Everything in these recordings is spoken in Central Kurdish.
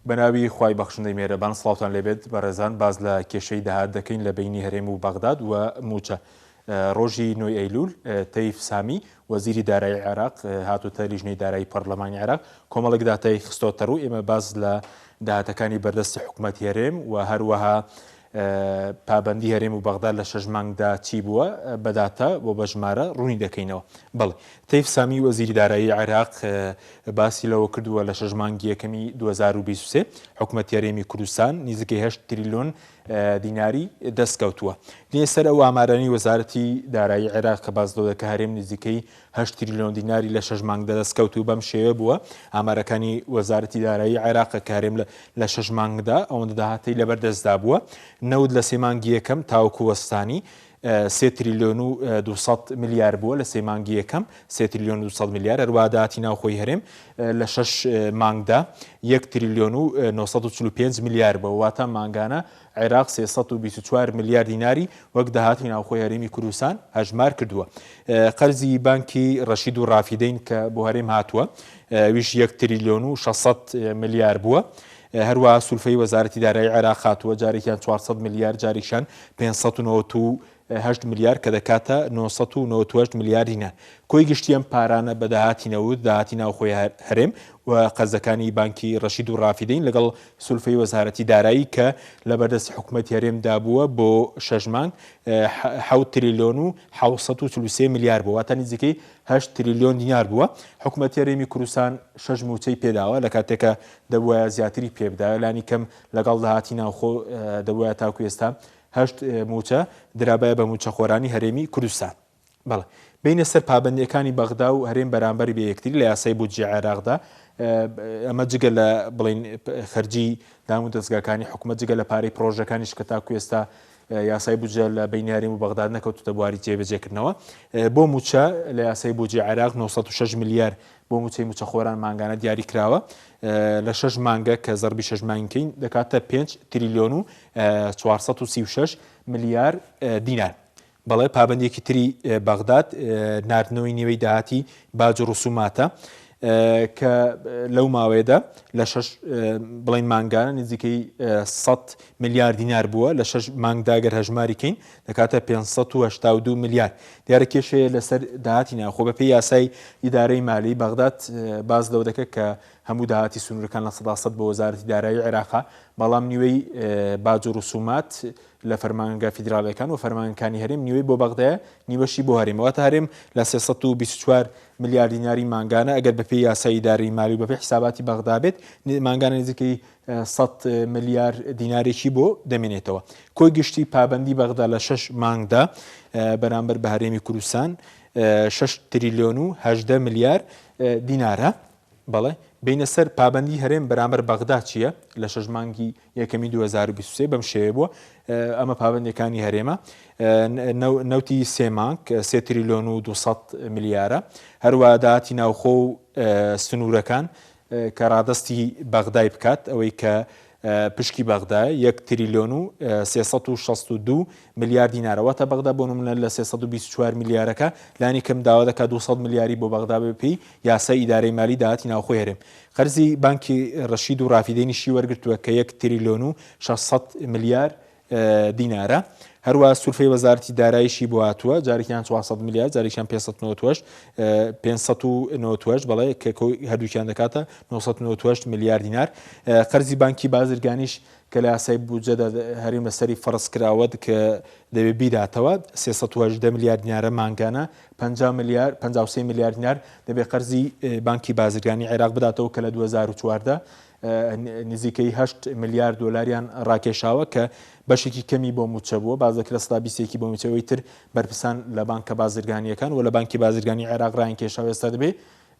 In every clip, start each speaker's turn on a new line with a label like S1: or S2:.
S1: بەناوی خوای بەخشندەی مێرەبان سڵاوتان لێبێت بەڕێزان باس لە کێشەی داهات دەکەین لە بەینی هەرێم و بەغداد و مووچە ڕۆژی نۆی ئەیلول تەیف سامی وەزیری دارایی عێراق هاتوتە لیژنەی دارایی پەرلەمانی عێراق کۆمەڵێک داتای خستۆتە ڕوو ئێمە باس لە داهاتەکانی بەردەستی حکوومەتی هەرێم و هەروەها پابەندی هەرێم و بەغدا لە شەش مانگدا چی بووە بە داتا و بە ژمارە ڕوونی دەکەینەوە. بەڵێ تەیف سامی وەزیری دارایی عێراق باسی لەوە کردووە لە شەش مانگی یەکەمی 2023 حکومەتی هەرێمی کوردستان نزیکەی 8 تریلیۆن دیناری دەستکەوتووە. دێ سەر ئەو ئامارانەی وەزارەتی دارایی عێراق کە باس لەوە دەکات هەرێم نزیکەی هەشت تریلیۆن دیناری لە شەش مانگدا دەستکەوت و بەم شێوە بووە ئامارەکانی وەزارەتی دارایی عێراق کە هەرێم لە شەش مانگدا ئەوەندە داهاتەی لەبەردەستدا بووە. نەوت لە سێ مانگی یەکەم تاوەکو وەستانی سێ تریلیۆن و 200 ملیار بووە لە سێ مانگی یەکەم سێ تریلیۆن و 200 ملیار هەروەها داهاتی ناوخۆی هەرێم لە شەش مانگدا یەک تریلیۆن و 945 ملیار بووە واتە مانگانە عێراق 324 ملیار دیناری وەک داهاتی ناوخۆی هەرێمی کوردستان هەژمار کردووە. قەرزی بانکی ڕەشید و ڕافیدەین کە بۆ هەرێم هاتووە ئەویش یەک تریلیۆن و 600 ملیار بووە. هەروەها سولفەی وەزارەتی دارایی عێراق هاتووە جارێکیان 400 ملیار جارێکیان 598 ملیار کە دەکاتە 998 ملیار دینار. کۆی گشتی ئەم پارانە بە داهاتی نەوت، داهاتی ناوخۆی هەرێم و قەرزەکانی بانکی ڕەشید و ڕافیدەین لەگەڵ سولفەی وەزارەتی دارایی کە لەبەردەستی حکومەتی هەرێمدا بووە بۆ شەش مانگ حەوت تریلیۆن و 743 ملیار بووە واتە نزیکەی هەشت تریلیۆن دینار بووە. حکومەتی هەرێمی کوردستان شەش مووچەی پێداوە لە کاتێکا دەبوایە زیاتری پێبدایە لانی کەم لەگەڵ داهاتی ناوخۆ دەبوایە تاکو ئێستا هەشت مووچە درابایە بە مووچەخۆرانی هەرێمی کوردستان. بەڵێ. بێینە سەر پابەندییەکانی بەغدا و هەرێم بەرامبەر بە یەکتری لە یاسای بودجەی عێراقدا، ئەمە جگە لە بڵێین خەرجی دام و دەزگاکانی حکومەت، جگە لە پارەی پڕۆژەکانیش کە تاکو ئێستا یاسای بودجە لە بەینی هەرێم و بەغداد نەکەوتووتە بواری جێبەجێکردنەوە. بۆ مووچە لە یاسای بودجەی عێراق 906 ملیار بۆ مووچەی مووچەخۆران مانگانە دیاری کراوە لە شەش مانگە کە زەربی شەش مانگکەین دەکاتە 5 تریلیۆن و 436 ملیار دینار. بەڵێ پابەندیەکی تری بەغداد ناردنەوەی نیوەی داهاتی باج و ڕسوماتە کە لەو ماوەیەدا لە شەش بڵین مانگانە نزیکەی 100 ملیار دینار بووە لە شەش مانگدا گەر هەژماری کەین دەکاتە 582 ملیار دیارە کێشەیە لەسەر داهاتی ناخۆ بەپێی یاسای ئیدارەی مالی بەغداد باز لەوە دەکە کە هەموو داهاتی سنوورەکان 100% بۆ وەزارەتی دارایی عێراقا بەڵام نیوەی باج و ڕسومات لە فەرمانگە فیدراڵیەکان و فەرمانگەکانی هەرێم نیوەی بۆ بەغدایە نیوەشی بۆ هەرێمە واتە هەرێم لە 324 ملیار دیناری مانگانە ئەگەر بەپێی یاسای ئیدارەی مالی و بەپێی حیساباتی بەغدا بێت مانگانە نزیکەی 100 ملیار دینارێکی بۆ دەمێنێتەوە کۆی گشتی پابەندی بەغدا لە شەش مانگدا بەرامبەر بە هەرێمی کوردستان 6 تریلیۆن و 18 ملیار دینارە بەڵێ بینە سەر پابەندی هەرێم بەرامبەر بەغدا چییە لە شەش مانگی یەکەمی 2023 بەم شێوەیە بووە ئەمە پابەندیەکانی هەرێمە نەوتی سێ مانگ سێ تریلیۆن و 200 ملیارە هەروە داهاتی ناوخۆ و سنوورەکان کە ڕادستی بەغدای بکات ئەوەی کە پشکی بەغدا یەک تریلیۆن و 362 ملیار دینارە واتە بەغدا بۆ نمونە لە 324 ملیارەکە لانی کەم داوا دەکات 200 ملیاری بۆ بەغدا بەپێی یاسای ئیدارەی مالی داهاتی ناوخۆی هەرێم قەرزی بانکی ڕەشید و ڕافیدەینیشی وەرگرتووە کە یەک تریلیۆن و 600 ملیار دینارە. هەروەها سولفەی وەزارەتی داراییشی بۆ هاتووە، جارێکیان 400 ملیار، جارێکیان 598 598 بەڵێ کە کۆی هەردووکیان دەکاتە 998 ملیار دینار. قەرزی بانکی بازرگانیش کە لە یاسای بودجەدا هەرێم لەسەری فەرز کراوە کە دەبێ بیداتەوە 318 ملیار دینارە مانگانە 50 ملیار 53 ملیار دینار دەبێ قەرزی بانکی بازرگانی عێراق بداتەوە کە لە 2014 نزیکەی 8 ملیار دۆلاریان ڕاکێشاوە کە بەشێکی کەمی بۆ موچە بووە باز دەکرێت سەدا بیستێکی بۆ موچەوەی تر بەرپرسان لە بانکە بازرگانیەکان و لە بانکی بازرگانی عێراق ڕایان کێشاوە ئێستا دەبێ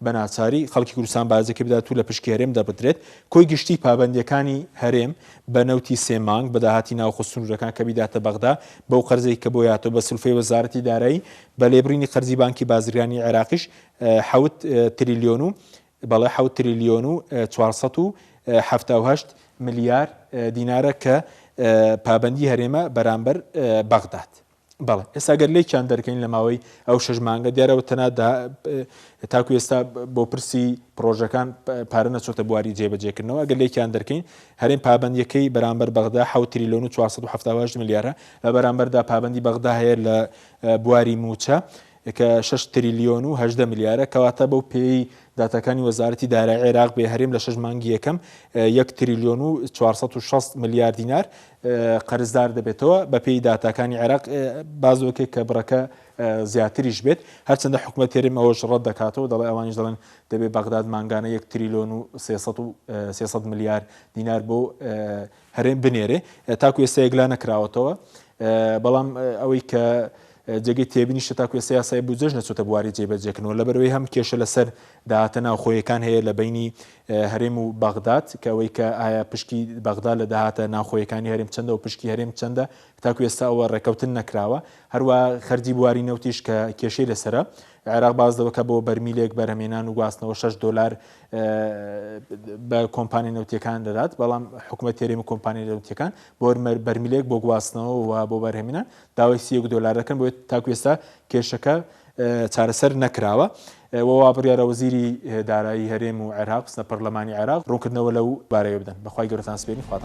S1: بە ناچاری خەڵکی کوردستان باجەکەی بدات و لە پشکی هەرێم دەبدرێت. کۆی گشتی پابەندییەکانی هەرێم بە نەوتی سێ مانگ، بە داهاتی ناوخۆ سنوورەکان کە بیداتە بەغدا، بەو قەرزەی کە بۆی هاتووە، بە سولفەی وەزارەتی دارایی، بە لێبڕینی قەرزی بانکی بازرگانیی عێراقیش حەوت تریلیۆن و بەڵێ حەوت تریلیۆن و 478 ملیار دینارە کە پابەندی هەرێمە بەرامبەر بەغداد. بەڵێ ئێستا گەر لێکیان دەرکەین لە ماوەی ئەو شەش مانگە دیارە تەنها تاکو ئێستا بۆ پرسی پرۆژەکان پارە نەچۆتە بواری جێبەجێکردنەوە ئەگەر لێکیان دەرکەین هەرێم پابندیەکەی بەرامبەر بەغدا 7 تریلیۆن و 478 ملیارە لە بەرامبەردا پابندی بەغدا هەیە لە بواری موچە کە شەش تریلیۆن و 18 ملیارە کەواتە بەو پێی داتاکانی وەزارەتی دارایی عێراق بێ هەرێم لە شەش مانگی یەکەم یەک تریلیۆن و 460 ملیار دینار قەرزدار دەبێتەوە بەپێی داتاکانی عێراق بازۆکێک کە بڕەکە زیاتریش بێت هەرچەندە حکومەت هەرێم ئەوەش ڕەت دەکاتەوە دەڵێ ئەوانیش دەڵێن دەبێت بەغداد مانگانە یەک تریلیۆن و 300 ملیار دینار بۆ هەرێم بنێرێ تاکو ئێستا یەکلا نەکراوەتەوە بەڵام ئەوەی کە جێگەی تێبینیشە تاکو ئێستا یاسای بودجەش نەچۆتە بواری جێبەجێکردنەوە لەبەرئەوەی هەم کێشە لەسەر داهاتە ناوخۆیەکان هەیە لە بەینی هەرێم و بەغداد کە ئەوەی کە ئایا پشکی بەغدا لە داهاتە ناوخۆیەکانی هەرێم چەندە و پشکی هەرێم چەندە تاکو ئێستا ئەوە ڕێکەوتن نەکراوە هەروە خەرجی بواری نەوتیش کە کێشەی لەسەرە عێراق باس لەوە کە بۆ بەرمیلێک بەرهەمێنان و گواستنەوە 6 دۆلار بە کۆمپانیا نەوتیەکان دەدات بەڵام حکوومەت هەرێم و کۆمپانیا نەوتیەکان بۆ بەرمیلێک بۆ گواستنەوە و بۆ بەرهەمێنان داوای 31 دۆلار دەکەن بۆیە تاکو ئێستا کێشەکە چارەسەر نەکراوە و وا بڕیارە وەزیری دارایی هەرێم و عێراق بچنە پەرلەمانی عێراق ڕوونکردنەوە لەو بارەیە بدەن. بەخوای گەورەتان سپێرین خواتان.